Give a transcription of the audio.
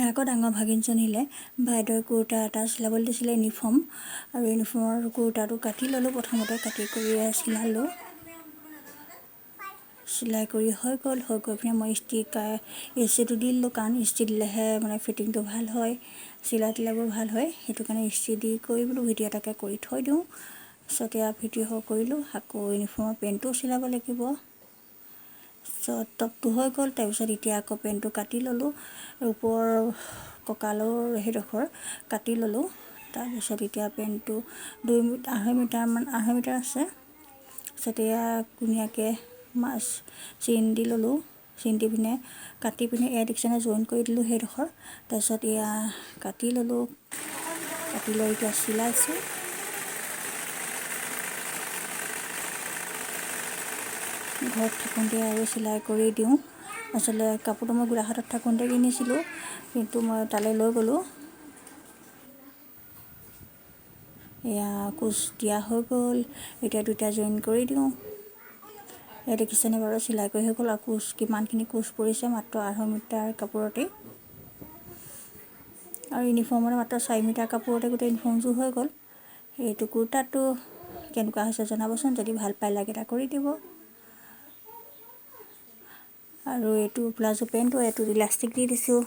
আকৌ ডাঙৰ ভাগিনজনীলে বাইদেৱে কুৰ্তা এটা চিলাবলৈ দিছিলে, ইউনিফৰ্ম। আৰু ইউনিফৰ্মৰ কুৰ্তাটো কাটি ল'লোঁ প্ৰথমতে, কাটি কৰি চিলালোঁ। চিলাই কৰি হৈ গ'ল। হৈ গৈ পিনে মই ইস্ত্ৰিটো দি দিলোঁ, কাৰণ ইস্ত্ৰি দিলেহে মানে ফিটিংটো ভাল হয়, চিলাই তিলাইবোৰ ভাল হয়। সেইটো কাৰণে ইস্ত্ৰি দি কৰি বোলো ভিডিঅ' এটাকে কৰি থৈ দিওঁ। তাৰপিছত এয়া ভিডিঅ' কৰিলোঁ। আকৌ ইউনিফৰ্মৰ পেণ্টটোও চিলাব লাগিব। তাৰপিছত টপটো হৈ গ'ল। তাৰপিছত এতিয়া আকৌ পেণ্টটো কাটি ল'লোঁ, ওপৰ কঁকালৰ সেইডোখৰ কাটি ল'লোঁ। তাৰপিছত এতিয়া পেণ্টটো 2, 2.5 মিটাৰমান, 2.5 মিটাৰ আছে। তাৰপিছত এয়া ধুনীয়াকৈ মাছ চিন দি ল'লোঁ। চিন দি পিনে কাটি পিনে এয়া দেখিছেনে, জইন কৰি দিলোঁ সেইডোখৰ। তাৰপিছত এয়া কাটি ল'লোঁ, কাটি লৈ এতিয়া চিলাইছোঁ। ঘৰত থাকোঁতে আৰু চিলাই কৰি দিওঁ। আচলতে কাপোৰটো মই গোলাঘাটত থাকোঁতে কিনিছিলোঁ, কিন্তু মই তালৈ লৈ গ'লোঁ। এয়া কোচ দিয়া হৈ গ'ল। এতিয়া দুটা জইন কৰি দিওঁ। এয়া দেখিছেনে বাৰু, চিলাই কৰি হৈ গ'ল। আৰু কোচ কিমানখিনি কোচ পৰিছে মাত্ৰ 2.5 মিটাৰ কাপোৰতেই। আৰু ইউনিফৰ্মত মাত্ৰ 4 মিটাৰ কাপোৰতে গোটেই ইউনিফৰ্মযোৰ হৈ গ'ল। এইটো কুৰ্তাটো কেনেকুৱা হৈছে জনাবচোন। যদি ভাল পায় লাইক এটা কৰি দিব। আৰু এইটো প্লাজো পেণ্টটো, এইটো ইলাষ্টিক দি দিছোঁ।